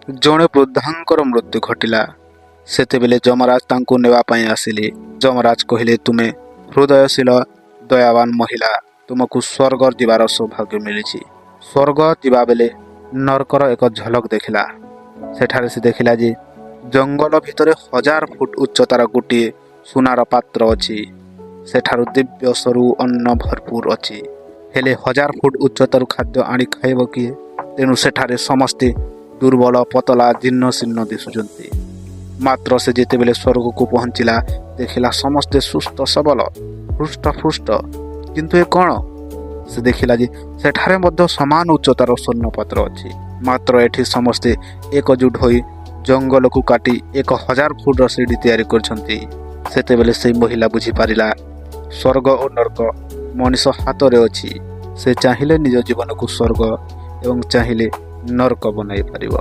ଜଣେ ବୃଦ୍ଧାଙ୍କର ମୃତ୍ୟୁ ଘଟିଲା। ସେତେବେଳେ ଯମରାଜ ତାଙ୍କୁ ନେବା ପାଇଁ ଆସିଲେ। ଯମରାଜ କହିଲେ, ତୁମେ ହୃଦୟଶୀଳ, ଦୟାବାନ ମହିଳା, ତୁମକୁ ସ୍ୱର୍ଗ ଯିବାର ସୌଭାଗ୍ୟ ମିଳିଛି। ସ୍ୱର୍ଗ ଯିବାବେଳେ ନର୍କର ଏକ ଝଲକ ଦେଖିଲା। ସେଠାରେ ସେ ଦେଖିଲା ଯେ ଜଙ୍ଗଲ ଭିତରେ 1000 ଫୁଟ ଉଚ୍ଚତାର ଗୋଟିଏ ସୁନାର ପାତ୍ର ଅଛି। ସେଠାରୁ ଦିବ୍ୟ ସରୁ ଅନ୍ନ ଭରପୁର ଅଛି। ହେଲେ 1000 ଫୁଟ ଉଚ୍ଚତାରୁ ଖାଦ୍ୟ ଆଣି ଖାଇବ କିଏ? ତେଣୁ ସେଠାରେ ସମସ୍ତେ ଦୁର୍ବଳ, ପତଳା, ଜୀର୍ଣ୍ଣ ଶୀର୍ଣ୍ଣ ଦିଶୁଛନ୍ତି। ମାତ୍ର ସେ ଯେତେବେଳେ ସ୍ୱର୍ଗକୁ ପହଞ୍ଚିଲା, ଦେଖିଲା ସମସ୍ତେ ସୁସ୍ଥ, ସବଳ, ହୃଷ୍ଟପୁଷ୍ଟ। କିନ୍ତୁ ଏ କ'ଣ? ସେ ଦେଖିଲା ଯେ ସେଠାରେ ମଧ୍ୟ ସମାନ ଉଚ୍ଚତାର ସ୍ୱର୍ଣ୍ଣପାତ୍ର ଅଛି। ମାତ୍ର ଏଠି ସମସ୍ତେ ଏକଜୁଟ ହୋଇ ଜଙ୍ଗଲକୁ କାଟି 1000 ଫୁଟର ସିଡ଼ି ତିଆରି କରିଛନ୍ତି। ସେତେବେଳେ ସେଇ ମହିଳା ବୁଝିପାରିଲା, ସ୍ୱର୍ଗ ଓ ନର୍କ ମଣିଷ ହାତରେ ଅଛି। ସେ ଚାହିଁଲେ ନିଜ ଜୀବନକୁ ସ୍ୱର୍ଗ ଏବଂ ଚାହିଁଲେ ନର୍କ ବନାଇ ପାରିବ।